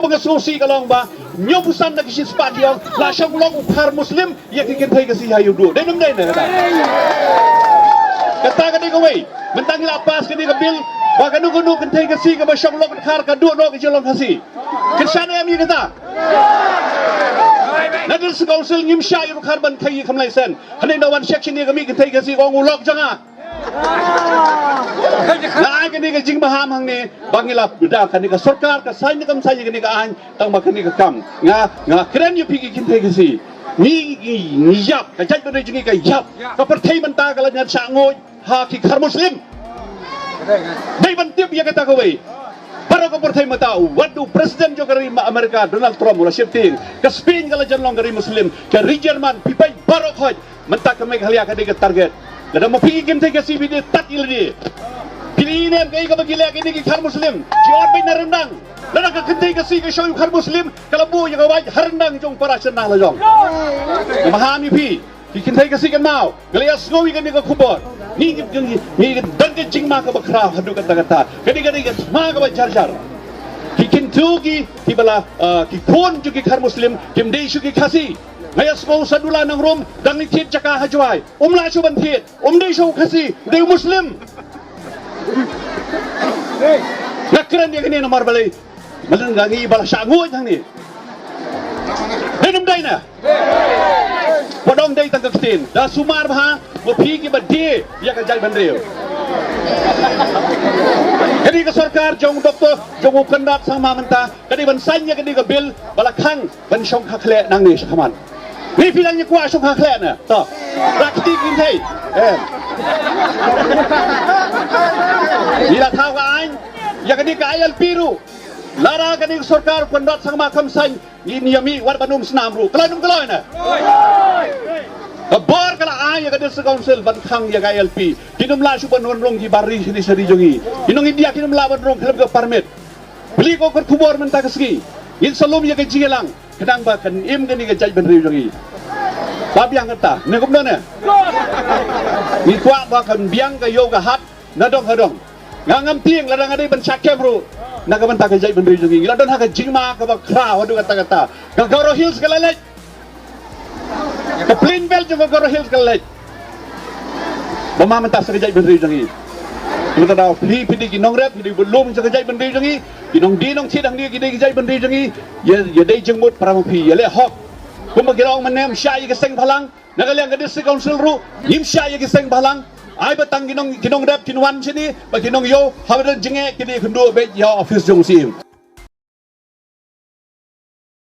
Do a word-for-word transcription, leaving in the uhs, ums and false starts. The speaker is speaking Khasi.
Ba nga sngewsih ka long ba hynñiewphew san na ki shispah ki ong la shong lok u Khar Muslim ïa ki kynthei Khasi ha ïuh duh. Dei ne ym dei ne kata? Kata ka dei kawei. Mynta ngi la pass kane ka bill ba kano kano kynthei Khasi kaba shong lok Khar ka duh noh ka jinglong Khasi. Kyrshan em ïa kata? Na District Council ngim shah ïa u Khar ban khaïi kham lai sen. Hangne na wan check shane ka mih kynthei Khasi ka ong u lok jong nga. Nga ai kane ka jingmaham hangne ba ngi la da kane ka sorkar ka saiñ ne kam saiñ ïa kane ka aiñ tang ba kane ka kam. Nga, nga kren ïa phi ki kynthei Khasi. Ngi, ngi, ngi ïap, ka jaitbynriew jong ngi ka ïap. Ka pyrthei mynta ka la ñiad shah nguid ha ki Khar Muslim. Dei ban tip ïa kata kawei. Baroh ka pyrthei mynta, wat u President jong ka ri Amerika Donald Trump u la sheptieng. Ka Spain ka la jan long ka ri Muslim, ka ri German, phi peit baroh khoit. Mynta ka Meghalaya ka dei ka target. Lada ma phi ki kynthei Khasi phi dei tad ïa lade. Phi dei ne em kaei kaba ki leh kine ki Khar Muslim. Ki ot beit na ryndang. Lada ka kynthei Khasi ka shong ïa u Khar Muslim ka la buh ïa ka wait ha ryndang jong para shyndang la jong. Nga maham ïa phi ki kynthei Khasi kynmaw. Nga la ïa sngew ïa kane ka khubor. Ngi ngi ngi ngi don ka jingma kaba khraw haduh katta katta. Kane ka dei ka thma kaba jar jar. Ki kynthei ki kiba la, eh, ki khun jong ki Khar Muslim kim dei shuh ki Khasi. Nga ïa sngew Sadula Nongrum dang ïa thied jaka ha Jowai. Um lah shuh ban thied. Um dei shuh u Khasi, dei u Muslim. Nga kren ïa kane namar balei? Madan nga ngi ba la shah nguid hangne. Dei ne ym dei ne? Wat ong dei tang ka ktien. Da sumar bha ma phi kiba die ïa ka jaitbynriew. Kane ka sorkar jong Doktor jong u Conrad Sangma mynta ka dei ban saiñ ïa kane ka bill ba la khang ban shong ha khleh nangne shakhmat. Ngi phi dang ïa kwah shong ha khleh ne. To. Ra kti ki thei. Eh. Ngi la thaw ka aiñ ïa kane ka I L P ruh. Lada kane ka sorkar Conrad Sangma kam saiñ ngin ïa mih wat ban um snam ruh. Kloi ne ym kloi ne? Ka bor ka la ai ïa ka District Council ban khang ïa ka I L P. Kin ym lah shuh ban wan rung ki bar ri shane shane jong ngi. Ki nong India kin ym lah ban rung khlem ka permit. Plie ko ka khubor mynta ka sngi. Ngin sa lum ïa ka jingïalang khnang ba kan im kane ka jaitbynriew jong ngi. Ba biang kata ne kumno ne? Ngi kwah ba kan biang ka ïew ka hat na dong ha dong. Nga ngam tieng lada nga dei ban shah kem ruh na ka bynta ka jaitbynriew jong ngi. Ngi la don ha ka jingma kaba khraw haduh katta katta. Ka Garo Hills ka la leit. Ka Plainville jong ka Garo Hills ka la leit. Ba ma mynta sa ka jaitbynriew jong ngi. Mynta da phi phi dei ki nongrep, phi dei ki lum jong ka jaitbynriew jong ngi. Ki nongdie nongthied hangne ki dei ki jaitbynriew jong ngi. Ïa, ïa dei jingmut para ma phi, ïa leh hok. Kumba ki la ong mynne ym shah ïa ki seng bhalang. Na ka liang ka District Council ruh ngim shah ïa ki seng bhalang. Ai ba tang ki nong, ki nongrep kin wan shane ba ki nongïew haba don jingeh kin ïakynduh beit ïa office jong u C M.